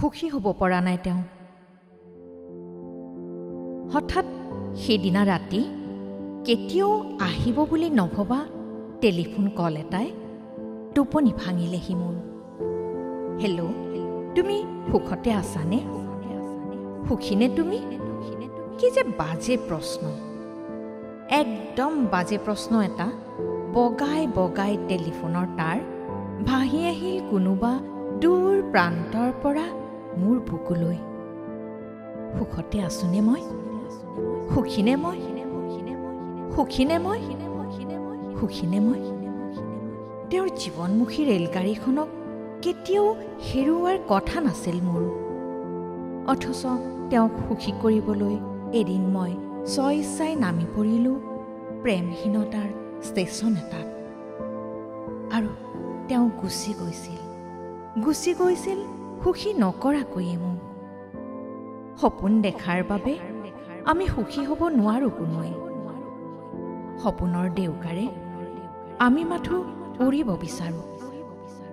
সুখী হ'ব পৰা নাই তেওঁ। হঠাৎ সেইদিনা ৰাতি কেতিয়াও আহিব বুলি নভবা টেলিফোন কল এটাই টোপনি ভাঙিলেহি মোৰ। হেল্ল', তুমি সুখতে আছানে? সুখীনে তুমি? কি যে বাজে প্ৰশ্ন, একদম বাজে প্ৰশ্ন এটা। বগাই বগাই টেলিফোনৰ তাঁৰ ভাহি আহিল কোনোবা দূৰ প্ৰান্তৰ পৰা মোৰ বুকুলৈ। সুখতে আছোনে মই? সুখীনে মই? সুখীনে মই? সুখীনে মই? তেওঁৰ জীৱনমুখী ৰেলগাড়ীখনক কেতিয়াও হেৰুওৱাৰ কথা নাছিল মোৰ। অথচ তেওঁক সুখী কৰিবলৈ এদিন মই স্বইচ্ছাই নামি পৰিলোঁ প্ৰেমহীনতাৰ ষ্টেচন এটাত। আৰু তেওঁ গুচি গৈছিল, গুচি গৈছিল সুখী নকৰাকৈয়ে মোক। সপোন দেখাৰ বাবে আমি সুখী হ'ব নোৱাৰোঁ কোনোৱে। সপোনৰ ডেউকাৰে আমি মাথোঁ উৰিব বিচাৰোঁ,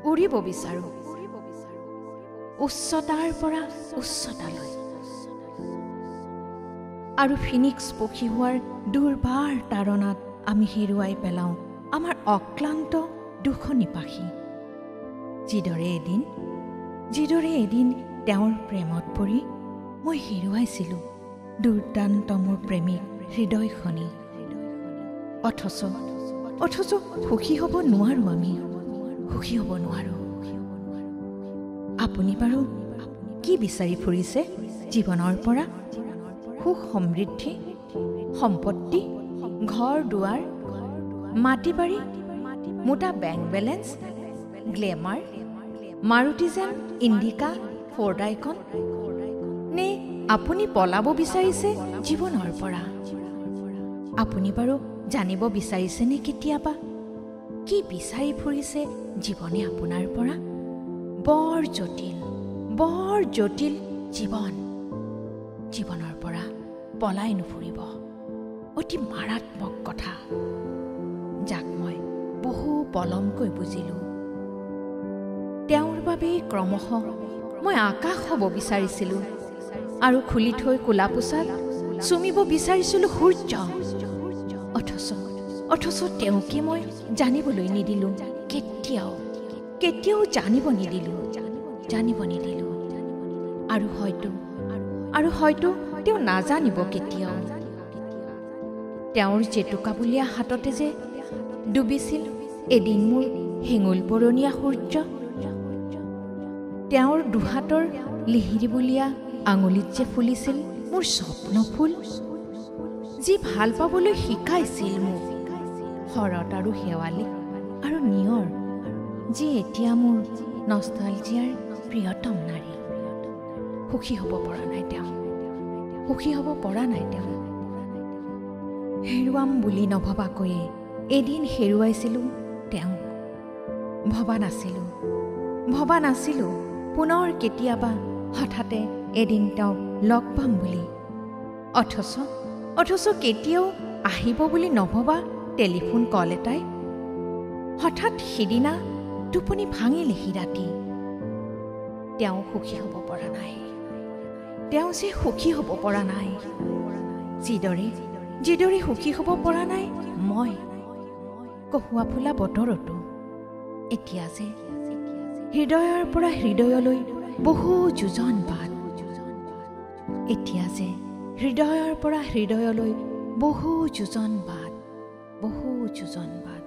উৰিব বিচাৰোঁ উচ্চতাৰ পৰা উচ্চতালৈ। আৰু ফিনিক্স পক্ষী হোৱাৰ দুৰ্বাৰ তাৰণাত আমি হেৰুৱাই পেলাওঁ আমাৰ অক্লান্ত দুখনি পাখি। যিদৰে এদিন তেওঁৰ প্ৰেমত পৰি মই হেৰুৱাইছিলোঁ দুৰ্দান্ত মোৰ প্ৰেমিক হৃদয়খনি। অথচ অথচ সুখী হ'ব নোৱাৰোঁ আমি, সুখী হ'ব নোৱাৰোঁ। আপুনি বাৰু কি বিচাৰি ফুৰিছে জীৱনৰ পৰা? সুখ সমৃদ্ধি, সম্পত্তি, ঘৰ দুৱাৰ, মাটি বাৰী, মোটা বেংক বেলেঞ্চ, গ্লেমাৰ, মাৰুতি যেন ইণ্ডিকা, ফ'ৰ্ড আইকন? নে আপুনি পলাব বিচাৰিছে জীৱনৰ পৰা? আপুনি বাৰু জানিব বিচাৰিছেনে কেতিয়াবা কি বিচাৰি ফুৰিছে জীৱনে আপোনাৰ পৰা? বৰ জটিল, বৰ জটিল জীৱন। জীৱনৰ পৰা পলাই নুফুৰিব, অতি মাৰাত্মক কথা, যাক মই বহু পলমকৈ বুজিলোঁ। তেওঁৰ বাবেই ক্ৰমশঃ মই আকাশ হ'ব বিচাৰিছিলোঁ আৰু খুলি থৈ ক'লা পোছাক চুমিব বিচাৰিছিলোঁ সূৰ্য। অথচ অথচ তেওঁকে মই জানিবলৈ নিদিলোঁ, কেতিয়াও কেতিয়াও জানিব নিদিলোঁ, জানিব নিদিলোঁ। আৰু হয়তো তেওঁ নাজানিব কেতিয়াও, তেওঁৰ জেতুকাবুলীয়া হাততে যে ডুবিছিল এদিন মোৰ হেঙুল বৰণীয়া সূৰ্য, তেওঁৰ দুহাতৰ লিহিৰিবুলীয়া আঙুলিত যে ফুলিছিল মোৰ স্বপ্ন ফুল, যি ভাল পাবলৈ শিকাইছিল মোক শৰৎ আৰু শেৱালি আৰু নিয়ৰ, যি এতিয়া মোৰ নষ্টালজিয়াৰ প্ৰিয়তম নাৰী। সুখী হ'ব পৰা নাই তেওঁ, সুখী হ'ব পৰা নাই তেওঁ। হেৰুৱাম বুলি নভবাকৈয়ে এদিন হেৰুৱাইছিলোঁ তেওঁক। ভবা নাছিলোঁ, ভবা নাছিলোঁ পুনৰ কেতিয়াবা হঠাতে এদিন তেওঁক লগ পাম বুলি। অথচ অথচ কেতিয়াও আহিব বুলি নভবা টেলিফোন কল এটাই হঠাৎ সিদিনা টোপনি ভাঙিলেহি ৰাতি। তেওঁ সুখী হ'ব পৰা নাই, তেওঁ যে সুখী হ'ব পৰা নাই, যিদৰে যিদৰে সুখী হ'ব পৰা নাই মই কহুৱা ফুলা বতৰতো। এতিয়া যে হৃদয়ৰ পৰা হৃদয়লৈ বহু যোজন বাট, এতিয়া যে হৃদয়ৰ পৰা হৃদয়লৈ বহু যোজন বাট, বহু যোজন বাট।